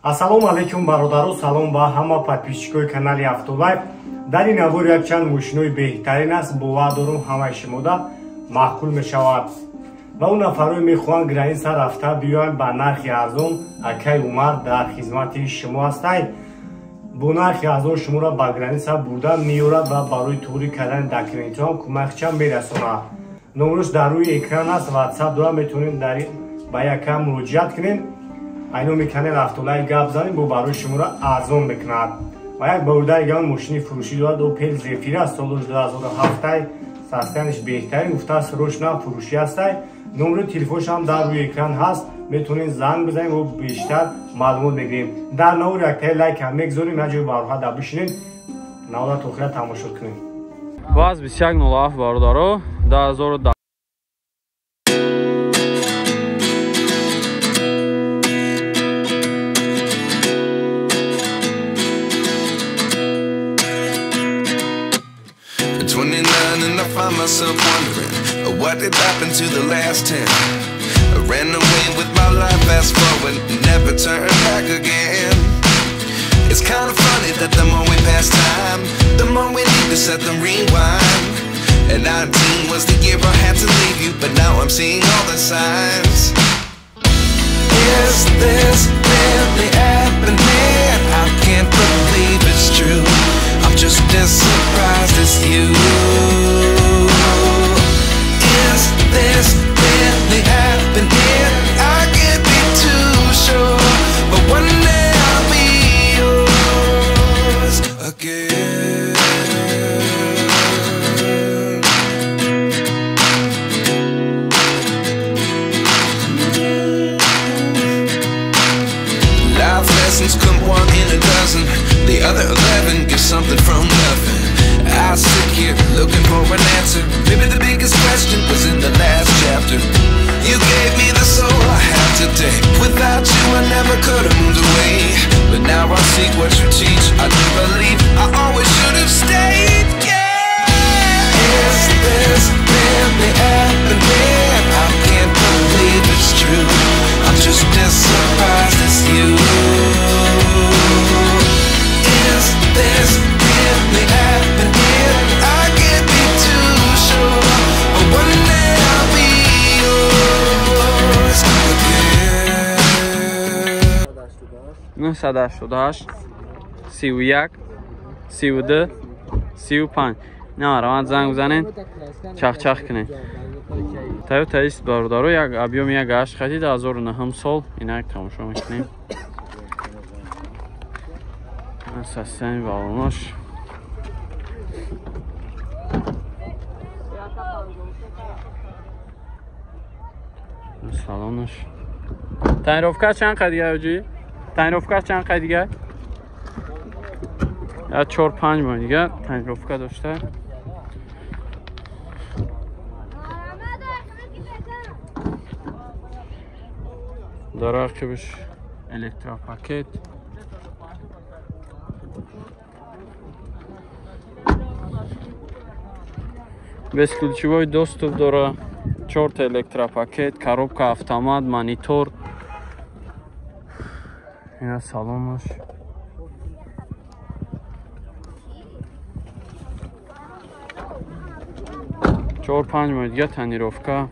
Ассалому алайкум бародаро, салом ба ҳама подписчикои канали Автолайф. Дар ин навор якчанд мошинои беҳтарин аст, бовар дорум ҳамаи шумода маъқул мешавад. Ва он нафарое мехоҳанд граница рафта биёянд ба нархи арзон, акай Умар дар хизмати шумо ҳастанд. Бо нархи арзон шуморо ба граница бурда меорад ва барои туғрӣ кардани документҳо кӯмакча мерасонад. Номерош дар рӯи экран аст, WhatsApp дора, метавонед дар ба яка муроҷиат кунед. Айноми канал Автолайф гап занем, бо барои шуморо арзон мекунад. Ва як бародари гамон мошини фурӯшӣ дорад, Opel Zafira соли 2007, састяниш беҳтарин, гуфтааст срочно фурӯшӣ ҳастай. Номери телефонш ҳам дар рӯи экран ҳаст, метавонед занг бизанед ва бештар маълумот мегирем. Дар навор яктаи лайк ҳам мегузорем, як ҷои бароҳат дар бишинед, навора то охира тамошо кунед. Ваз 2107 бародаро, 2010. And I find myself wondering what did happen to the last 10. I ran away with my life, fast forward, never turn back again. It's kind of funny that the more we pass time, the more we need to set the rewind. And 19 was the year I had to leave you, but now I'm seeing all the signs. Is this really happening? I can't believe it's true. I'm just as surprised as you. Is this really happening? I can't be too sure, but one day I'll be yours again. Life lessons come one in a dozen, the other 11 give something from nothing. I sit here looking for an answer. Maybe the biggest question was in the last chapter. You gave me the soul I have today. Without you I never could have moved away. But now I see what you teach. I do believe I always should have stayed. Yeah. Is this really happening? I can't believe it's true. I'm just as surprised as you. Is this really happening? I can't be too sure, but one day I'll be yours again. 988 31 32 35. На, раванд занг бизанед, чах-чах кунед. Toyota Ist бародаро, як объем 1.8 хати 2009 сол, инак тамошо мекунем. Асасияни балонош. Салонош. Тонировка чанд қад дига оҷи? Тонировка чанд қад дига? Я 4-5 моҳ дига тонировка дошта. Дар ақибаш электропакет. Бесключевой доступ дора, 4 электропакет, коробка автомат, монитор. Ина салонаш. 4-5 моҳ дига тонировка.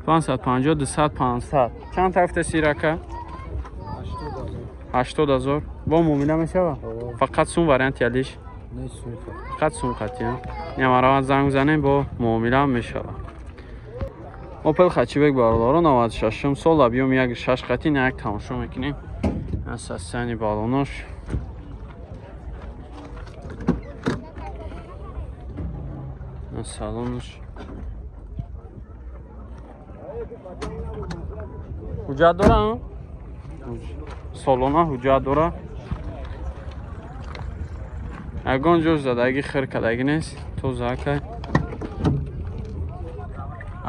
550 200 500. Чанд тарафта сирака? 80,000. Бо муомила мешава? Фақат сум вариант ялиш? Фақат сум хати. Немарават занг занем, бо муомила мешава. Opel Hatchback бародаро 96 сол, объем 1.6 хати, як тамошо мекунем. Асасияни балонош. Салонош. Ҳуҷҷат дора? Солона ҳуҷҷат дора. Ягон ҷош задаги хир кадаги нест, тоза акай.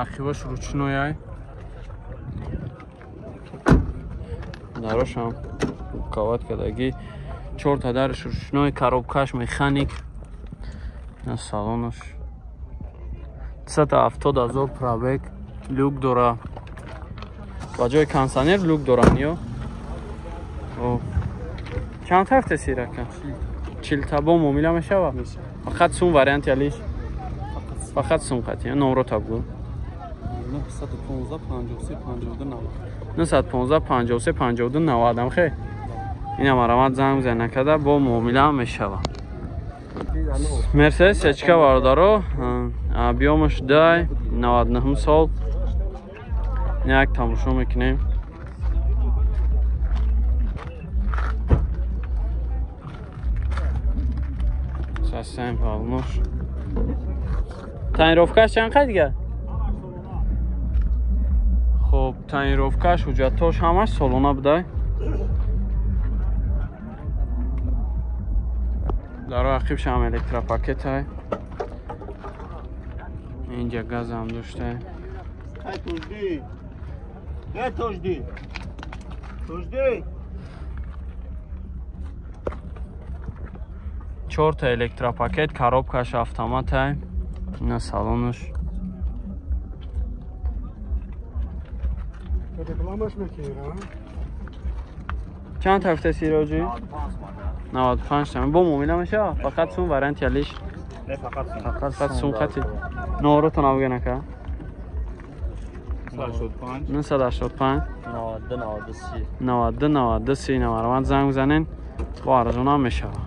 Ақибаш ручной ай. Дарошам кават кадаги. 4 дарш ручной, коробкаш механик. Салонош. 370,000 пробег, люк дора. Ба ҷои кондиционер люк доран ё? Хоб. Чанд ҳафта сирака? 40 та бо муомила мешава? Фақат сум варианти алиш? Фақат сум қати. Номро табгу. 915 53 52 90. 915 53 52 90 ам хе. Ина марамат занг зана када бо муомила мешава. Мерседес сечка бародаро, объёмаш дай 99 сол. Як тамошо мекунем. Сасен палмош. Тонировкаш чанд қад дига? Хоб, тонировкаш, ҳуҷҷатош ҳамаш солона будай. Дар ақибш ҳам электропакетай. Инҷа газам доштай. Чорта электропакет, коробкаш автоматай. Ина салонаш. Чанд ҳафта сироҷи? 95 томан. Бо муомила мешава? Фақат сум варианти алиш? Не, фақат сум. Фақат сум қати. Номеротон авга нака? 985 985 92 93 92 93 номерманд занг бизанен, бо арзонам мешава.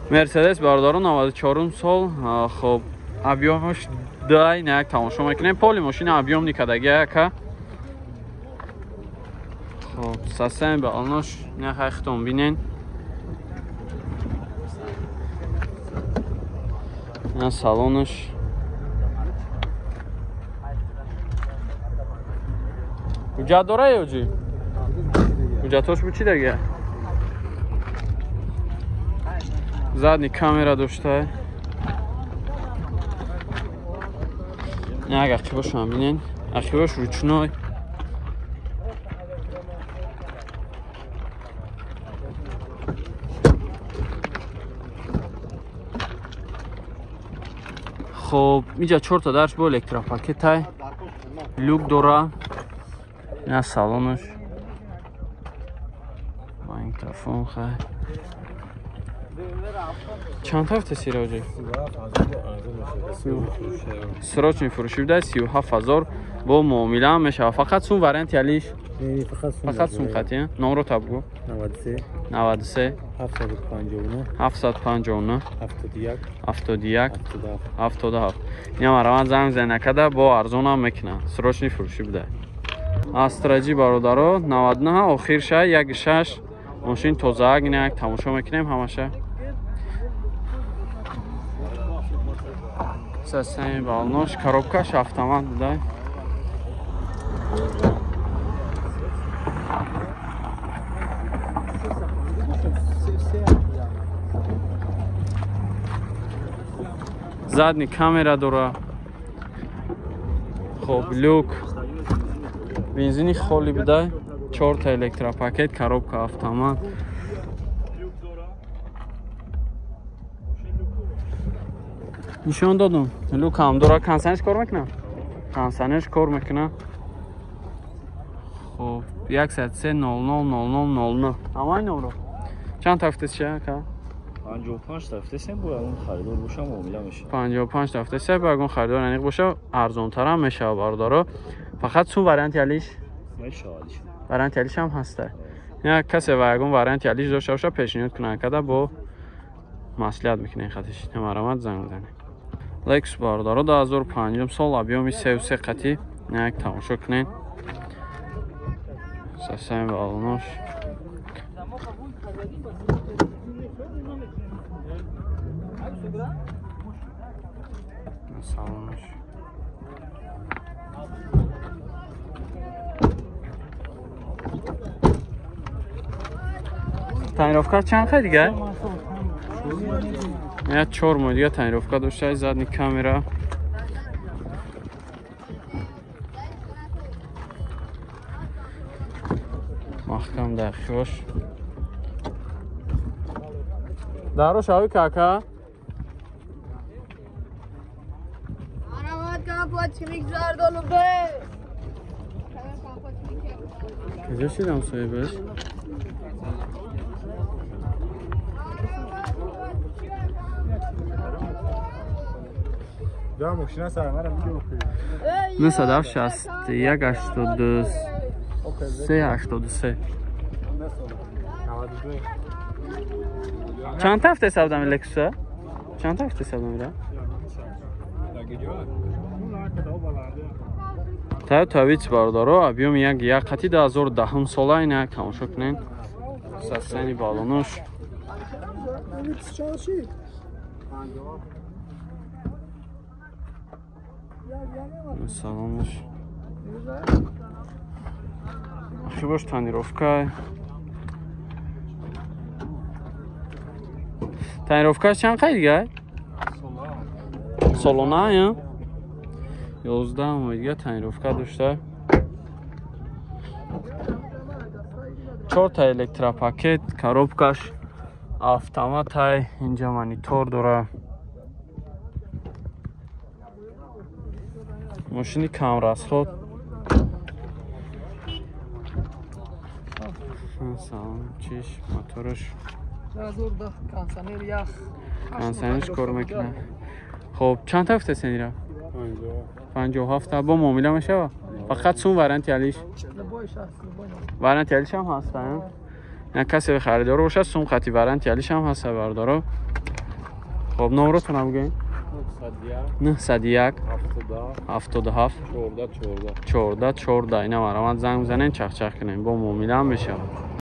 Мерседес бародарон 94 сол, хоб объёмаш дай, на як тамошо мекунем. Поли мошина объём никадаги яка. Хоб, сасен ба алнош на хайхтон бинен. На салонаш. Ҳуҷҷат дора ё ҷи? Ҳуҷҷатош бу чӣ дага? Задний камера доштай. Як ақибошам бинен. Ақибош ручной. Хоб, инҷа чорта дарш бо электропакетай. Люк дора. Ина салонаш. Магнитофон хай. Чанд ҳафта сироҷи? Срочни фурӯшӣ буда 37000 бо муомила мешава. Фақат сум варианти алиш? Фақат сум қати. Номро табгу. 93 93 759 759 71 71 77. Ина марамат занг зана када бо арзонам мекунад. Срочни фурӯшӣ буда. Астраҷи бародаро 99 охир ша 16 мошин тозаак ина як тамошо мекунем ҳамаша. Сасен балнош коробкаш автомат буда. Задний камера дора. Хоб, люк. Бензини холи буда. Чорта электропакет, коробка автомат. Нишон додум. Люк ҳам дора. Консанеш кор мекунад? Консанеш кор мекунад. Хоб, 103 00 00 00. Ҳамаи номро. Чанд ҳафтаси ака? 55 ҳафтаси бо ягон харидор боша муомила мешава. 55 ҳафтаси бо ягон харидор аниқ боша арзонтарам мешава бародаро. Фақат сум варианти алиш? Мешава алиш. Варианти алиш ҳам ҳаста. Як касе ва ягон варианти алиш дошта боша пешниҳод кунад када бо маслиҳат мекунем хатиш. Намарамат занг бизанед. Lexus бародаро 2005 сол объёми 33 қати як тамошо кунед. Сасен ва алнош. Салонош. Тонировка чанд хай дига? Я 4 моҳ дига тонировка дошта, задний камера. Маҳкам дар хиёш. Дарош ави кака? Куҷо шидам соҳибаш? Нӯҳсаду 61 83 83. Чанд ҳафта ҳисоб дами Лексуса? Чанд ҳафта ҳисоб дамира? Toyota Vitz бародаро, объём як қати 2010 сола ина тамошо кунед. Сасани балонуш. Салонуш. Ахи бош тонировка. Тонировкаш чанд қай дига? Солона, я? 11 моҳ дига тонировка дошта. 4 та электропакет, коробкаш автоматай, инҷа монитор дора. Мошини камрасход. Салон, чиш, мотораш. Кондиционерш кор мекунад. Хоб, чанд та гуфтаст ира? 57 бо муомила мешава? Фақат сум варианти алиш. Варианти алиш ҳам ҳаст, як касе харидор бошад, сум қати варианти алиш ҳам ҳаст бародаро. Хоб, номротонам бигӯед. 901 77 14 14. Ина марамат занг бизанед, чахчах кунем, бо муомила ҳам мешавад.